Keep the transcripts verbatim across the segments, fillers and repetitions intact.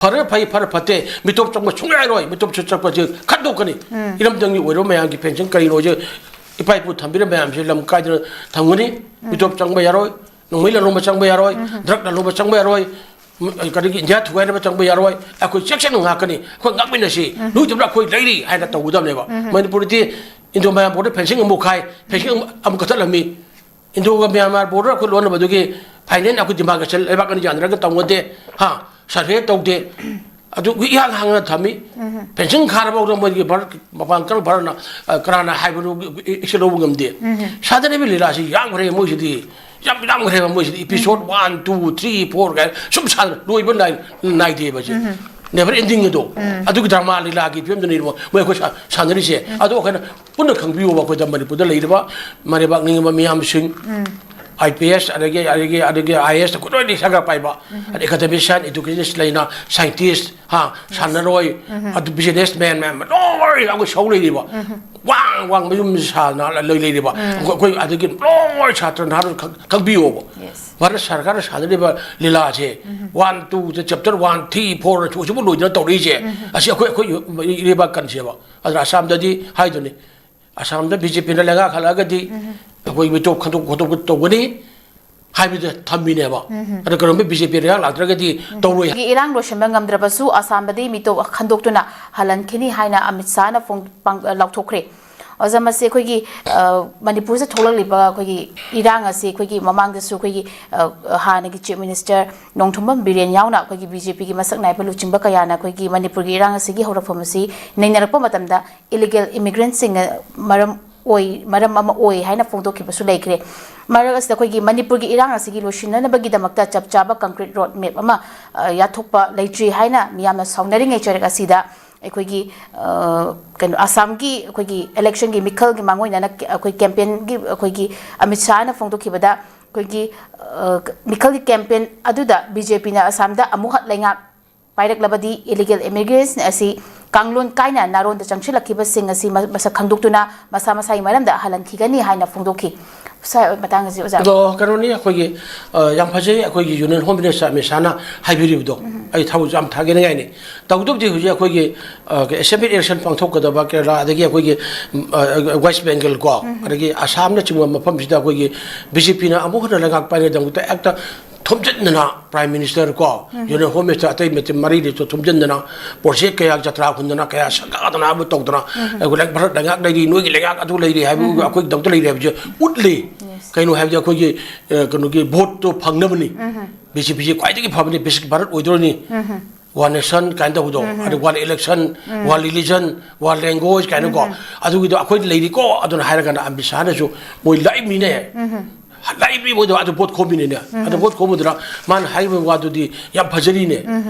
ꯐꯔꯦ ꯐꯩ, ꯐꯔꯦ ꯐꯠꯇꯦ, ꯃꯤꯇꯣꯞ ꯆꯪꯕ ꯁꯨꯡꯌꯥ ꯌꯥꯔꯣꯏ꯫ ꯃꯤꯇꯣꯞꯁꯨ ꯆꯪꯕꯁꯦ ꯈꯟꯗꯣꯛꯀꯅꯤ꯫ ꯏꯔꯝꯗꯝꯒꯤ ꯑꯣꯏꯔꯕ ꯃꯌꯥꯝꯒꯤ ꯐꯦꯟꯁꯤꯡ ꯀꯔꯤꯅꯣꯁꯦ ꯏꯄꯥ ꯏꯄꯨ ꯊꯝꯕꯤꯔꯝꯕ ꯃꯌꯥꯝꯁꯦ ꯂꯝ ꯀꯥꯏꯗꯅ ꯊꯝꯒꯅꯤ꯫ ꯃꯤꯇꯣꯞ ꯆꯪꯕ ꯌꯥꯔꯣꯏ, ꯅꯣꯡꯃꯩ ꯂꯂꯣꯟꯕ ꯆꯪꯕ ꯌꯥꯔꯣꯏ, ꯗ꯭ꯔꯒ ꯂꯂꯣꯟꯕ ꯆꯪꯕ ꯌꯥꯔꯣꯏ, ꯀꯔꯤꯒꯤ ꯏꯟꯗꯤꯌꯥ ꯊꯨꯒꯥꯏꯅꯕ ꯆꯪꯕ ꯌꯥꯔꯣꯏ꯫ ꯑꯩꯈꯣꯏ ꯆꯦꯛꯁꯤꯟꯅ ꯉꯥꯛꯀꯅꯤ꯫ ꯑꯩꯈꯣꯏ ꯉꯥꯛꯃꯤꯟꯅꯁꯤ꯫ ꯅꯣꯏꯗꯧꯅ ꯑꯩꯈꯣꯏ ꯂꯩꯔꯤ ꯍꯥꯏꯅ ꯇꯧꯒꯗꯕꯅꯦꯕ꯫ ꯃꯅꯤꯄꯨꯔꯗꯤ ꯏꯟꯗꯣ ꯃꯌꯥꯝ ꯕꯣꯔꯗꯔ ꯐꯦꯟꯁꯤꯡ ꯑꯃꯨꯛ ꯈꯥꯏ, ꯐꯦꯟꯁꯤꯡ ꯑꯃꯨꯛ ꯀꯛꯊꯠꯂꯝꯃꯤ꯫ ꯏꯟꯗꯣꯒ ꯃ꯭ꯌꯥꯟꯃꯥꯔ ꯕꯣꯔꯗꯔ ꯑꯩꯈꯣꯏ ꯂꯣꯟꯅꯕꯗꯨꯒꯤ ꯐꯥꯏꯅꯦꯜ ꯑꯩꯈꯣꯏ ꯗꯤꯃꯥꯔꯀꯦꯁꯟ ꯂꯩꯕꯥꯛ ꯑꯅꯤ ꯌꯥꯅꯔꯒ ꯇꯧꯅꯗꯦ, ꯍꯥ, ꯁꯔꯚꯦ ꯇꯧꯗꯦ꯫ ꯑꯗꯨ ꯏꯍꯥꯡ ꯍꯥꯡꯅ ꯊꯝꯃꯤ꯫ ꯐꯦꯟꯁꯤꯡ ꯈꯥꯔꯐꯥꯎꯗ ꯃꯣꯏꯒꯤ ꯚꯥꯔꯠ ꯃꯄꯥꯟ ꯀꯔꯝ ꯚꯥꯔꯠꯅ, ꯑ, ꯀꯅꯥꯅ ꯍꯥꯏꯕꯗꯨ ꯑꯦꯛꯁꯟ ꯂꯧꯕ ꯉꯝꯗꯦ꯫ ꯁꯥꯟꯅꯔꯤꯕ ꯂꯤꯂꯥꯁꯤ ꯌꯥꯝꯈ꯭ꯔꯦ ꯃꯣꯏꯁꯤꯗꯤ꯫ ꯌꯥꯝ ꯌꯥꯝꯈ꯭ꯔꯦꯕ ꯃꯣꯏꯁꯤꯗꯤ꯫ Episode one, two, three, four ꯀꯥꯏꯅ ꯁꯨꯝ ꯁꯥꯟꯅ ꯂꯣꯏꯕ ꯅꯥꯏ-, ꯅꯥꯏꯗꯦꯕ ꯁꯤ꯫ Never ending ꯑꯗꯣ꯫ ꯑꯗꯨꯒꯤ drama ꯂꯤꯂꯥꯒꯤ ꯐꯤꯕꯝꯗꯨꯅꯤ ꯃꯣꯏ ꯑꯩꯈꯣꯏ ꯁꯥ-, ꯁꯥꯟꯅꯔꯤꯁꯦ꯫ ꯑꯗꯣ ꯑꯩꯈꯣꯏꯅ ꯄꯨꯟꯅ ꯈꯪꯕꯤꯌꯣꯕ, ꯑꯩꯈꯣꯏꯗ ꯃꯅꯤꯄꯨꯔꯗ ꯂꯩꯔꯤꯕ ꯃꯔꯩꯕꯥꯛ ꯅꯤꯡꯕ ꯃꯤꯌꯥꯝꯁꯤꯡ, ꯑꯥꯏ ꯄꯤ ꯑꯦꯁ, ꯑꯗꯒꯤ, ꯑꯗꯒꯤ, ꯑꯗꯒꯤ ꯑꯥꯏ ꯑꯦ ꯑꯦꯁꯇ ꯈꯨꯠꯂꯣꯏꯅ ꯁꯔꯀꯥꯔ ꯄꯥꯏꯕ, ꯑꯗꯩ ꯑꯦꯀꯥꯗꯦꯃꯤꯁꯤꯌꯥꯟ, ꯏꯗꯨꯀꯦꯁꯅꯤꯁ ꯂꯩꯅ, ꯁꯥꯏꯟꯇꯤꯁ, ꯍꯥ, ꯁꯥꯟꯅꯔꯣꯏ, ꯑꯗꯨ ꯕꯤꯖꯤꯅꯦꯁ ꯃꯦꯟ ꯃꯌꯥꯝ ꯂꯣꯏ ꯑꯩꯈꯣꯏ ꯁꯧ ꯂꯩꯔꯤꯕ꯫ ꯋꯥꯡ ꯋꯥꯡ ꯃꯌꯨꯝ ꯁꯥꯅ ꯂꯩ ꯂꯩꯔꯤꯕ꯫ ꯑꯩꯈꯣꯏ, ꯑꯩꯈꯣꯏ ꯑꯗꯒꯤ ꯂꯣꯏ ꯁꯥꯇ꯭ꯔ ꯅꯍꯥꯔꯣꯜ ꯈꯪ-, ꯈꯪꯕꯤꯌꯣꯕ꯫ Yes. ꯚꯥꯔꯠ ꯁꯔꯀꯥꯔꯅ ꯁꯥꯟꯅꯔꯤꯕ ꯂꯤꯂꯥꯁꯦ, one, two, chapter one, three, four ꯍꯧꯖꯤꯛꯐꯥꯎ ꯂꯣꯏꯗꯅ ꯇꯧꯔꯛꯏꯁꯦ, ꯑꯁꯤ ꯑꯩꯈꯣꯏ, ꯑꯩꯈꯣꯏ ꯏꯔꯩꯕꯥꯛ ꯀꯟꯁꯦꯕ꯫ ꯑꯗꯨꯅ ꯑꯁꯥꯝꯗꯗꯤ ꯍꯥꯏꯗꯨꯅꯤ, ꯑꯁꯥꯝꯗ ꯕꯤ ꯖꯦ ꯄꯤꯅ ꯂꯩꯉꯥꯛ ꯍꯜꯂꯛꯑꯒꯗꯤ ꯑꯩꯈꯣꯏ ꯃꯤꯇꯣꯞ ꯈꯟꯗꯣꯛ ꯈꯣꯠꯇꯣꯛꯄ ꯇꯧꯒꯅꯤ ꯍꯥꯏꯕꯗ ꯊꯝꯃꯤꯅꯦꯕ꯫ ꯑꯗꯣ ꯀꯔꯤꯒꯨꯝꯕ ꯕꯤ ꯖꯦ ꯄꯤ ꯂꯩꯉꯥꯛ ꯂꯥꯛꯇ꯭ꯔꯒꯗꯤ ꯇꯧꯔꯣꯏ꯫ ꯒꯤ ꯏꯔꯥꯡ ꯂꯣꯏꯁꯤꯟꯕ ꯉꯝꯗ꯭ꯔꯕꯁꯨ ꯑꯁꯥꯝꯗꯗꯤ ꯃꯤꯇꯣꯞ ꯈꯟꯗꯣꯛꯇꯨꯅ ꯍꯜꯍꯟꯈꯤꯅꯤ ꯍꯥꯏꯅ ꯑꯃꯤꯠ ꯁꯥꯍꯅ ꯐꯣꯡ-, ꯄꯥꯡ-, ꯂꯥꯎꯊꯣꯛꯈ꯭ꯔꯦ꯫ ꯑꯣꯖꯥ, ꯃꯁꯤ ꯑꯩꯈꯣꯏꯒꯤ, ꯑ, ꯃꯅꯤꯄꯨꯔꯁꯤꯗ ꯊꯣꯛꯂꯛꯂꯤꯕ ꯑꯩꯈꯣꯏꯒꯤ ꯏꯔꯥꯡ ꯑꯁꯤ ꯑꯩꯈꯣꯏꯒꯤ ꯃꯃꯥꯡꯗꯁꯨ ꯑꯩꯈꯣꯏꯒꯤ, ꯑ, ꯍꯥꯟꯅꯒꯤ ꯆꯤꯐ ꯃꯤꯅꯤꯁꯇꯔ ꯅꯣꯡꯊꯣꯝꯕꯝ ꯕꯤꯔꯦꯟ ꯌꯥꯎꯅ ꯑꯩꯈꯣꯏꯒꯤ ꯕꯤ ꯖꯦ ꯄꯤꯒꯤ ꯃꯁꯛ ꯅꯥꯏꯕ ꯂꯨꯆꯤꯡꯕ ꯀꯌꯥꯅ ꯑꯩꯈꯣꯏꯒꯤ ꯃꯅꯤꯄꯨꯔꯒꯤ ꯏꯔꯥꯡ ꯑꯁꯤꯒꯤ ꯍꯧꯔꯛꯐꯝ ꯑꯁꯤ ꯅꯩꯅꯔꯛꯄ ꯃꯇꯝꯗ ꯏꯂꯤꯒꯦꯜ ꯏꯃꯤꯒ꯭ꯔꯦꯟꯁꯤꯡꯅ ꯃꯔꯝ ꯑꯣꯏ, ꯃꯔꯝ ꯑꯃ ꯑꯣꯏ ꯍꯥꯏꯅ ꯐꯣꯡꯗꯣꯛꯈꯤꯕꯁꯨ ꯂꯩꯈ꯭ꯔꯦ꯫ ꯃꯔꯛ ꯑꯁꯤꯗ ꯑꯩꯈꯣꯏꯒꯤ ꯃꯅꯤꯄꯨꯔꯒꯤ ꯏꯔꯥꯡ ꯑꯁꯤꯒꯤ ꯂꯣꯏꯁꯤꯟꯅꯅꯕꯒꯤꯗꯃꯛꯇ ꯆꯞ ꯆꯥꯕ concrete road map ꯑꯃ, ꯑ, ꯌꯥꯊꯣꯛꯄ ꯂꯩꯇ꯭ꯔꯤ ꯍꯥꯏꯅ ꯃꯤꯌꯥꯝꯅ ꯁꯥꯎꯅꯔꯤꯉꯩ ꯆꯔꯛ ꯑꯁꯤꯗ ꯑꯩꯈꯣꯏꯒꯤ, ꯑ, ꯀꯩꯅꯣ, ꯑꯁꯥꯝꯒꯤ ꯑꯩꯈꯣꯏꯒꯤ election ꯒꯤ ꯃꯤꯈꯜꯒꯤ ꯃꯥꯡꯑꯣꯏꯅꯅ ꯑꯩꯈꯣꯏ campaign ꯒꯤ ꯑꯩꯈꯣꯏꯒꯤ ꯑꯃꯤꯠ ꯁꯥꯍꯅ ꯐꯣꯡꯗꯣꯛꯈꯤꯕꯗ ꯑꯩꯈꯣꯏꯒꯤ, ꯑ, ꯃꯤꯈꯜꯒꯤ campaign ꯑꯗꯨꯗ ꯕꯤ ꯖꯦ ꯄꯤꯅ ꯑꯁꯥꯝꯗ ꯑꯃꯨꯛ ꯍꯟꯅ ꯂꯩꯉꯥꯛ ꯄꯥꯏꯔꯛꯂꯕꯗꯤ illegal immigration ꯑꯁꯤ ꯀꯥꯡꯂꯣꯟ ꯀꯥꯏꯅ ꯅꯥꯔꯣꯟꯗ ꯆꯪꯁꯤꯜꯂꯛꯈꯤꯕꯁꯤꯡ ꯑꯁꯤ ꯃ-, ꯃꯁꯛ ꯈꯪꯗꯣꯛꯇꯨꯅ ꯃꯁꯥ ꯃꯁꯥꯒꯤ ꯃꯔꯝꯗ ꯍꯜꯍꯟꯈꯤꯒꯅꯤ ꯍꯥꯏꯅ ꯐꯣꯡꯗꯣꯛꯈꯤ꯫ ꯁꯥꯏ ꯃꯇꯥꯡꯁꯤ ꯑꯣꯖꯥ꯫ ꯑꯗꯣ ꯀꯩꯅꯣꯅꯤ, ꯑꯩꯈꯣꯏꯒꯤ, ꯑ, ꯌꯥꯝ ꯐꯖꯩ, ꯑꯩꯈꯣꯏꯒꯤ Union Home Minister ꯑꯃꯤꯠ ꯁꯥꯍꯅ ꯍꯥꯏꯕꯤꯔꯤꯕꯗꯣ꯫ ꯑꯩ ꯊꯕꯛꯁꯨ ꯌꯥꯝ ꯊꯥꯒꯠꯅꯤꯡꯉꯥꯏꯅꯤ꯫ ꯇꯧꯕꯇꯕꯨꯗꯤ ꯍꯧꯖꯤꯛ ꯑꯩꯈꯣꯏꯒꯤ, ꯑ, assembly election ꯄꯥꯡꯊꯣꯛꯀꯗꯕ ꯀꯦꯔꯂꯥ, ꯑꯗꯒꯤ ꯑꯩꯈꯣꯏꯒꯤ, ꯎꯝ, ꯑ, West Bengal ꯀꯣ, ꯑꯗꯒꯤ ꯑꯁꯥꯝꯅꯆꯤꯡꯕ ꯃꯐꯝꯁꯤꯗ ꯑꯩꯈꯣꯏꯒꯤ BJPꯅ ꯑꯃꯨꯛ ꯍꯟꯅ ꯂꯩꯉꯥꯛ ꯄꯥꯏꯅꯕꯒꯤꯗꯃꯛꯇ ꯍꯦꯛꯇ ꯊꯣꯝꯖꯤꯟꯗꯅ, Prime Minister ꯀꯣ, Union Home Minister, ꯑꯇꯩ ꯃꯇꯝ ꯃꯔꯤ ꯂꯩꯇ ꯊꯣꯝꯖꯤꯟꯗꯅ, project ꯀꯌꯥ ꯖꯇ꯭ꯔꯥ ꯍꯨꯟꯗꯅ, ꯀꯌꯥ ꯁꯪꯒꯥꯗꯅ ꯑꯃ ꯇꯧꯗꯅ, ꯑꯩꯈꯣꯏ ꯂꯩ-, ꯚꯥꯔꯠ ꯂꯩꯉꯥꯛ ꯂꯩꯔꯤ, ꯅꯣꯏꯒꯤ ꯂꯩꯉꯥꯛ ꯑꯗꯨ ꯂꯩꯔꯤ ꯍꯥꯏꯕ, ꯑꯩꯈꯣꯏꯒꯤꯗꯃꯛꯇ ꯂꯩꯔꯤ ꯍꯥꯏꯕꯁꯦ ꯎꯠꯂꯤ꯫ Yes. ꯀꯩꯅꯣ ꯍꯥꯏꯕꯗꯤ ꯑꯩꯈꯣꯏꯒꯤ, ꯑ, ꯀꯩꯅꯣꯒꯤ voteꯇꯣ ꯐꯪꯅꯕꯅꯤ꯫ BJPꯁꯦ ꯈ꯭ꯋꯥꯏꯗꯒꯤ ꯐꯕꯅꯤ, ꯕꯤꯁ-, ꯚꯥꯔꯠ ꯑꯣꯏꯗꯣꯏꯅꯤ꯫ One nation ꯀꯥꯏꯅ ꯇꯧꯕꯗꯣ, ꯑꯗ one election, one religion, one language ꯀꯥꯏꯅꯀꯣ, ꯑꯗꯨꯒꯤꯗꯣ ꯑꯩꯈꯣꯏ ꯂꯩꯔꯤꯀꯣ, ꯑꯗꯨꯅ ꯍꯥꯏꯔꯒꯅ ꯑꯃꯤꯠ ꯁꯥꯍꯅꯁꯨ ꯃꯣꯏ ꯂꯥꯛꯏꯕꯅꯤꯅꯦ꯫ ꯂꯥꯛꯏꯕꯅꯤ ꯃꯣꯏꯗꯣ, ꯑꯗꯨ vote ꯈꯣꯝꯃꯤꯅꯤꯅꯦ꯫ ꯑꯗꯨ vote ꯈꯣꯝꯕꯗꯨꯅ ꯃꯥꯅ ꯍꯥꯏꯔꯤꯕ ꯋꯥꯗꯨꯗꯤ ꯌꯥꯝ ꯐꯖꯔꯤꯅꯦ꯫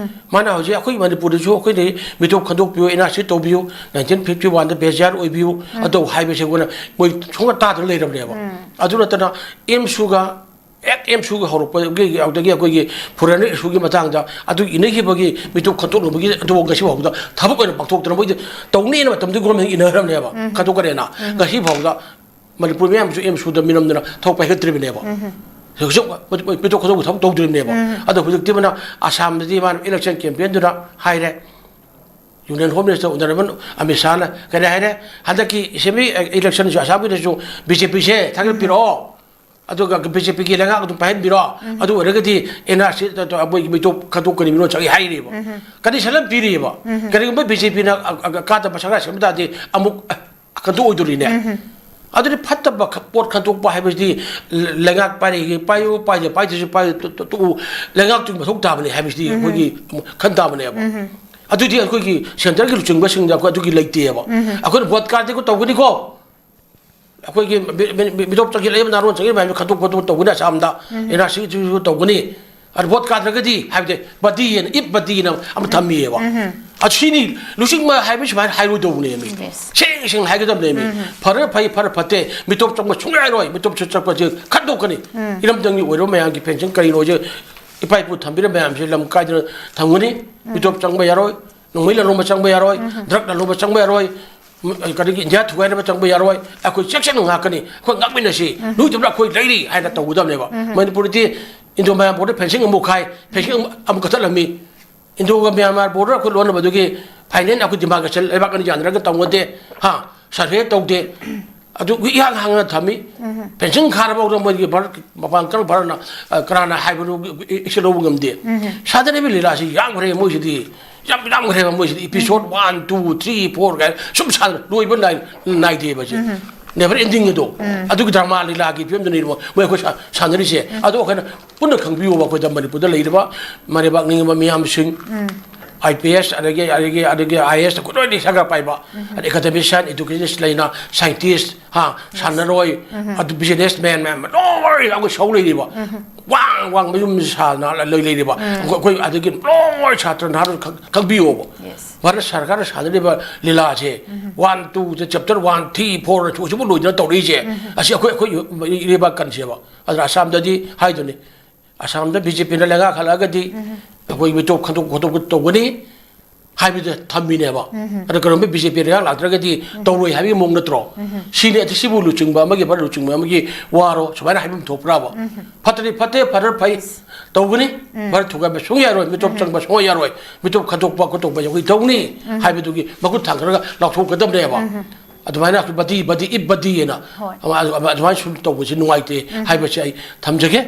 ꯃꯥꯅ ꯍꯧꯖꯤꯛ ꯑꯩꯈꯣꯏ ꯃꯅꯤꯄꯨꯔꯗꯁꯨ ꯑꯩꯈꯣꯏꯅ ꯃꯤꯇꯣꯞ ꯈꯟꯗꯣꯛꯄꯤꯌꯨ, NRC ꯇꯧꯕꯤꯌꯨ, nineteen fifty oneꯗ ꯕꯦꯖꯥꯔ ꯑꯣꯏꯕꯤꯌꯨ, ꯑꯗꯨ ꯍꯥꯏꯕꯁꯦ ꯑꯩꯈꯣꯏꯅ ꯃꯣꯏ ꯁꯨꯡꯇꯥ ꯇꯥꯗꯅ ꯂꯩꯔꯕꯅꯦꯕ꯫ ꯑꯗꯨ ꯅꯠꯇꯅ ꯑꯦꯝꯁꯨꯒ ꯍꯦꯛ ꯑꯦꯝꯁꯨꯒꯤ ꯍꯧꯔꯛꯄꯒꯤ ꯑꯗꯨꯗꯒꯤ ꯑꯩꯈꯣꯏꯒꯤ foreigner issueꯒꯤ ꯃꯇꯥꯡꯗ ꯑꯗꯨ ꯏꯅꯈꯤꯕꯒꯤ ꯃꯤꯇꯣꯞ ꯈꯟꯗꯣꯛꯅꯕꯒꯤ ꯑꯗꯨꯐꯥꯎ ꯉꯁꯤ ꯐꯥꯎꯕꯗ ꯊꯕꯛ ꯑꯣꯏꯅ ꯄꯥꯡꯊꯣꯛꯇꯅ ꯃꯣꯏꯗꯤ ꯇꯧꯅꯤꯅ ꯃꯇꯝꯗꯨꯒꯤ government ꯏꯅꯈ꯭ꯔꯕꯅꯦꯕ, ꯈꯟꯗꯣꯛꯀꯅꯦꯅ꯫ ꯉꯁꯤ ꯐꯥꯎꯕꯗ ꯃꯅꯤꯄꯨꯔ ꯃꯌꯥꯝꯁꯨ ꯑꯦꯝꯁꯨꯗ ꯃꯤꯅꯝꯗꯅ ꯊꯕꯛ ꯄꯥꯏꯈꯠꯇ꯭ꯔꯤꯕꯅꯦꯕ꯫ ꯍꯧꯖꯤꯛ ꯃꯤꯇꯣꯞ ꯈꯟꯗꯣꯛꯄ ꯊꯕꯛ ꯇꯧꯗ꯭ꯔꯤꯕꯅꯦꯕ꯫ ꯑꯗꯣ ꯍꯧꯖꯤꯛꯇꯤ ꯃꯥꯅ ꯑꯁꯥꯝꯗꯗꯤ ꯃꯥꯅ election campaignꯗꯨꯅ ꯍꯥꯏꯔꯦ, Union Home Minister Honourable Amit ꯁꯥꯍꯅ ꯀꯔꯤ ꯍꯥꯏꯔꯦ, ꯍꯟꯗꯛꯀꯤ assembly electionꯁꯨ ꯑꯁꯥꯝꯒꯤꯗꯁꯨ BJPꯁꯦ ꯊꯥꯒꯠꯄꯤꯔꯛꯑꯣ, ꯑꯗꯨꯒ BJPꯒꯤ ꯂꯩꯉꯥꯛ ꯑꯗꯨꯝ ꯄꯥꯏꯍꯟꯕꯤꯔꯣ, ꯑꯗꯨ ꯑꯣꯏꯔꯒꯗꯤ NRC ꯃꯣꯏꯒꯤ ꯃꯤꯇꯣꯞ ꯈꯟꯗꯣꯛꯀꯅꯤ, ꯃꯤꯔꯣꯜ ꯆꯪꯉꯤ ꯍꯥꯏꯔꯤꯕ꯫ Condition ꯑꯃ ꯄꯤꯔꯤꯕ꯫ ꯀꯔꯤꯒꯨꯝꯕ BJPꯅ ꯀꯥꯗꯕ ꯁꯔꯀꯥꯔ ꯁꯦꯝꯕ ꯇꯥꯔꯗꯤ ꯑꯃꯨꯛ ꯈꯟꯗꯣꯛꯑꯣꯏꯗꯣꯔꯤꯅꯦ꯫ ꯑꯗꯨꯗꯤ ꯐꯠꯇꯕ ꯈ-, ꯄꯣꯠ ꯈꯟꯗꯣꯛꯄ ꯍꯥꯏꯕꯁꯤꯗꯤ ꯂ-, ꯂꯩꯉꯥꯛ ꯄꯥꯏꯔꯤꯒꯤ ꯄꯥꯏꯌꯨ, ꯄꯥꯏꯗꯦ, ꯄꯥꯏꯗ꯭ꯔꯁꯨ ꯄꯥꯏꯌꯨ, ꯇꯣ-, ꯇꯣ-, ꯇꯣꯛꯎ, ꯂꯩꯉꯥꯛꯇꯨꯒꯤ ꯃꯊꯧ ꯇꯥꯕꯅꯤ ꯍꯥꯏꯕꯁꯤꯗꯤ ꯑꯩꯈꯣꯏꯒꯤ ꯈꯟ ꯇꯥꯕꯅꯦꯕ꯫ ꯑꯗꯨꯗꯤ ꯑꯩꯈꯣꯏꯒꯤ centreꯒꯤ ꯂꯨꯆꯤꯡꯕꯁꯤꯡꯗ ꯑꯩꯈꯣꯏ ꯑꯗꯨꯒꯤ ꯂꯩꯇꯦꯕ꯫ ꯑꯩꯈꯣꯏꯅ vote cardꯗꯤ ꯑꯩꯈꯣꯏ ꯇꯧꯒꯅꯤꯀꯣ, ꯑꯩꯈꯣꯏꯒꯤ ꯃꯤ-, ꯃꯤ-, ꯃꯤ-, ꯃꯤꯇꯣꯞ ꯆꯪꯁꯤꯜꯂꯛꯏꯕ ꯅꯍꯥꯔꯣꯟ ꯆꯪꯁꯤꯜꯂꯛꯏꯕ ꯃꯌꯥꯝꯁꯦ ꯈꯟꯗꯣꯛ ꯈꯣꯠꯇꯣꯛ ꯇꯧꯒꯅꯤ ꯑꯁꯥꯝꯗ, NRCꯁꯨ ꯇꯧꯒꯅꯤ꯫ ꯑꯗ vote cardꯗ꯭ꯔꯒꯗꯤ ꯍꯥꯏꯕꯗꯤ buddyꯑꯅ, if buddyꯑꯅ ꯑꯃ ꯊꯝꯃꯤꯑꯕ꯫ ꯑꯗꯨ ꯁꯤꯅꯤ ꯂꯨꯆꯤꯡꯕ ꯍꯥꯏꯕ ꯁꯨꯃꯥꯏꯅ ꯍꯥꯏꯔꯣꯏꯗꯧꯕꯅꯦꯃꯤ꯫ Yes. ꯁꯦꯡ ꯁꯦꯡꯅ ꯍꯥꯏꯒꯗꯕꯅꯦꯃꯤ꯫ ꯐꯔꯦ ꯐꯩ, ꯐꯔꯦ ꯐꯠꯇꯦ, ꯃꯤꯇꯣꯞ ꯆꯪꯕ ꯁꯨꯡꯌꯥ ꯌꯥꯔꯣꯏ, ꯃꯤꯇꯣꯞ ꯆꯠꯄꯁꯦ ꯈꯟꯗꯣꯛꯀꯅꯤ꯫ ꯏꯔꯝꯗꯝꯒꯤ ꯑꯣꯏꯔꯕ ꯃꯌꯥꯝꯒꯤ pension ꯀꯔꯤꯅꯣꯁꯦ ꯏꯄꯥ ꯏꯄꯨ ꯊꯝꯕꯤꯔꯝꯕ ꯃꯌꯥꯝꯁꯦ ꯂꯝ ꯀꯥꯏꯗꯅ ꯊꯝꯒꯅꯤ꯫ ꯃꯤꯇꯣꯞ ꯆꯪꯕ ꯌꯥꯔꯣꯏ, ꯅꯣꯡꯃꯩ ꯂꯂꯣꯟꯕ ꯆꯪꯕ ꯌꯥꯔꯣꯏ, drug ꯂꯂꯣꯟꯕ ꯆꯪꯕ ꯌꯥꯔꯣꯏ, ꯀꯔꯤꯒꯤ ꯏꯟꯗꯤꯌꯥ ꯊꯨꯒꯥꯏꯅꯕ ꯆꯪꯕ ꯌꯥꯔꯣꯏ, ꯑꯩꯈꯣꯏ ꯆꯦꯛꯁꯤꯟꯅ ꯉꯥꯛꯀꯅꯤ, ꯑꯩꯈꯣꯏ ꯉꯥꯛꯃꯤꯟꯅꯁꯤ, ꯅꯣꯏꯗꯧꯅ ꯑꯩꯈꯣꯏ ꯂꯩꯔꯤ ꯍꯥꯏꯅ ꯇꯧꯒꯗꯕꯅꯦꯕ꯫ ꯃꯅꯤꯄꯨꯔꯗꯤ ꯏꯟꯗꯣ ꯃꯌꯥꯝ ꯕꯣꯔꯗꯔ ꯐꯦꯟꯁꯤꯡ ꯑꯃꯨꯛ ꯈꯥꯏ, ꯐꯦꯟꯁꯤꯡ ꯑꯃꯨꯛ ꯀꯛꯊꯠꯂꯝꯃꯤ꯫ ꯏꯟꯗꯣꯒ ꯃ꯭ꯌꯥꯟꯃꯥꯔ ꯕꯣꯔꯗꯔ ꯑꯩꯈꯣꯏ ꯂꯣꯟꯅꯕꯗꯨꯒꯤ ꯐꯥꯏꯅꯦꯜ ꯑꯩꯈꯣꯏ ꯗꯤꯃꯥꯔꯀꯦꯁꯟ ꯂꯩꯕꯥꯛ ꯑꯅꯤ ꯌꯥꯅꯔꯒ ꯇꯧꯅꯗꯦ, ꯍꯥ, ꯁꯔꯚꯦ ꯇꯧꯗꯦ, ꯑꯗꯨ ꯏꯍꯥꯡ ꯍꯥꯡꯅ ꯊꯝꯃꯤ꯫ ꯐꯦꯟꯁꯤꯡ ꯈꯥꯔꯕ ꯍꯧꯔ ꯃꯣꯏꯒꯤ ꯚꯥꯔꯠ ꯃꯄꯥꯟ ꯀꯔꯝ ꯚꯥꯔꯠꯅ, ꯑ, ꯀꯅꯥꯅ ꯍꯥꯏꯕꯗꯨ ꯑꯦꯛꯁꯟ ꯂꯧꯕ ꯉꯝꯗꯦ꯫ ꯁꯥꯟꯅꯔꯤꯕ ꯂꯤꯂꯥꯁꯤ ꯌꯥꯝꯈ꯭ꯔꯦ ꯃꯣꯏꯁꯤꯗꯤ, ꯌꯥꯝ ꯌꯥꯝꯈ꯭ꯔꯦꯕ ꯃꯣꯏꯁꯤꯗꯤ꯫ Episode one, two, three, four ꯀꯥꯏꯅ ꯁꯨꯝ ꯁꯥꯟꯅ ꯂꯣꯏꯕ ꯅꯥꯏ-, ꯅꯥꯏꯗꯦꯕ ꯁꯦ꯫ ꯅꯦꯚꯔ ꯑꯦꯟꯗꯤꯡ ꯑꯗꯣ꯫ ꯑꯗꯨꯒꯤ ꯗ꯭ꯔꯃꯥ ꯂꯤꯂꯥꯒꯤ ꯐꯤꯕꯝꯗꯨꯅꯤ ꯃꯣꯏ ꯑꯩꯈꯣꯏ ꯁꯥ-, ꯁꯥꯟꯅꯔꯤꯁꯦ꯫ ꯑꯗꯣ ꯑꯩꯈꯣꯏꯅ ꯄꯨꯟꯅ ꯈꯪꯕꯤꯌꯣꯕ, ꯑꯩꯈꯣꯏꯗ ꯃꯅꯤꯄꯨꯔꯗ ꯂꯩꯔꯤꯕ ꯃꯔꯩꯕꯥꯛ ꯅꯤꯡꯕ ꯃꯤꯌꯥꯝꯁꯤꯡ, ꯑꯥꯏ ꯄꯤ ꯑꯦꯁ, ꯑꯗꯒꯤ, ꯑꯗꯒꯤ, ꯑꯗꯒꯤ ꯑꯥꯏ ꯑꯦꯁ ꯂꯣꯏꯅ ꯁꯔꯀꯥꯔ ꯄꯥꯏꯕ, ꯑꯗꯩ ꯑꯦꯀꯥꯗꯦꯃꯤꯁꯤꯌꯥꯟ, ꯏꯗꯨꯀꯦꯁꯟ ꯂꯩꯅ, ꯁꯥꯏꯟꯇꯤꯁ, ꯍꯥ, ꯁꯥꯟꯅꯔꯣꯏ, ꯑꯗꯨ ꯕꯤꯖꯤꯅꯦꯁ ꯃꯦꯟ ꯃꯌꯥꯝ ꯂꯣꯏ ꯑꯩꯈꯣꯏ ꯁꯧ ꯂꯩꯔꯤꯕ꯫ ꯋꯥꯡ ꯋꯥꯡꯕ ꯌꯨꯝ ꯁꯥꯅ ꯂꯩ ꯂꯩꯔꯤꯕ꯫ ꯑꯩꯈꯣꯏ, ꯑꯩꯈꯣꯏ ꯑꯗꯒꯤ ꯂꯣꯏ ꯁꯥꯇ꯭ꯔ ꯅꯍꯥꯔꯣꯜ ꯈꯪ-, ꯈꯪꯕꯤꯌꯣꯕ꯫ ꯚꯥꯔꯠ ꯁꯔꯀꯥꯔꯅ ꯁꯥꯟꯅꯔꯤꯕ ꯂꯤꯂꯥꯁꯦ, one, two, chapter one, three, four ꯍꯧꯖꯤꯛꯐꯥꯎ ꯂꯣꯏꯗꯅ ꯇꯧꯔꯛꯏꯁꯦ꯫ ꯑꯁꯤ ꯑꯩꯈꯣꯏ, ꯑꯩꯈꯣꯏ ꯂꯩꯕꯥꯛ ꯀꯟꯁꯦꯕ꯫ ꯑꯗꯨꯅ ꯑꯁꯥꯝꯗꯗꯤ ꯍꯥꯏꯗꯨꯅꯤ, ꯑꯁꯥꯝꯗ ꯕꯤ ꯖꯦ ꯄꯤꯅ ꯂꯩꯉꯥꯛ ꯍꯜꯂꯛꯑꯒꯗꯤ ꯑꯩꯈꯣꯏ ꯃꯤꯇꯣꯞ ꯈꯟꯗꯣꯛ ꯈꯣꯠꯇꯣꯛꯄ ꯇꯧꯒꯅꯤ ꯍꯥꯏꯕꯗ ꯊꯝꯃꯤꯅꯦꯕ꯫ ꯑꯗꯣ ꯀꯩꯒꯨꯝꯕ ꯕꯤ ꯖꯦ ꯄꯤ ꯂꯩꯉꯥꯛ ꯂꯥꯛꯇ꯭ꯔꯒꯗꯤ ꯇꯧꯔꯣꯏ ꯍꯥꯏꯕꯒꯤ ꯃꯑꯣꯡ ꯅꯠꯇ꯭ꯔꯣ? ꯁꯤꯅꯤ, ꯑꯗꯨ ꯁꯤꯕꯨ ꯂꯨꯆꯤꯡꯕ ꯑꯃꯒꯤ, ꯚꯥꯔꯠ ꯂꯨꯆꯤꯡꯕ ꯑꯃꯒꯤ ꯋꯥꯔꯣ ꯁꯨꯃꯥꯏꯅ ꯍꯥꯏꯕ ꯑꯃ ꯊꯣꯛꯄ꯭ꯔꯥꯕ? ꯐꯠꯇ꯭ꯔꯗꯤ ꯐꯠꯇꯦ, ꯐꯔꯦ ꯐꯩ, ꯇꯧꯒꯅꯤ꯫ ꯚꯥꯔꯠ ꯊꯨꯒꯥꯏꯕ ꯁꯨꯡꯌꯥ ꯌꯥꯔꯣꯏ, ꯃꯤꯇꯣꯞ ꯆꯪꯕ ꯁꯨꯡꯌꯥ ꯌꯥꯔꯣꯏ, ꯃꯤꯇꯣꯞ ꯈꯟꯗꯣꯛꯄ ꯈꯣꯠꯇꯣꯛꯄ ꯑꯩꯈꯣꯏ ꯇꯧꯅꯤ ꯍꯥꯏꯕꯗꯨꯒꯤ ꯃꯈꯨꯠ ꯊꯥꯡꯒꯠꯂꯒ ꯂꯥꯎꯊꯣꯛꯀꯗꯕꯅꯦꯕ꯫ ꯑꯗꯨꯃꯥꯏꯅ ꯕꯗꯤ, ꯕꯗꯤ, ꯏꯞ ꯕꯗꯤ ꯍꯥꯏꯅ ꯍꯣꯏ꯫ ꯑꯗꯨꯃꯥꯏꯅ ꯁꯨꯝ ꯇꯧꯕꯁꯤ ꯅꯨꯡꯉꯥꯏꯇꯦ ꯍꯥꯏꯕꯁꯤ ꯑꯩ ꯊꯝꯖꯒꯦ꯫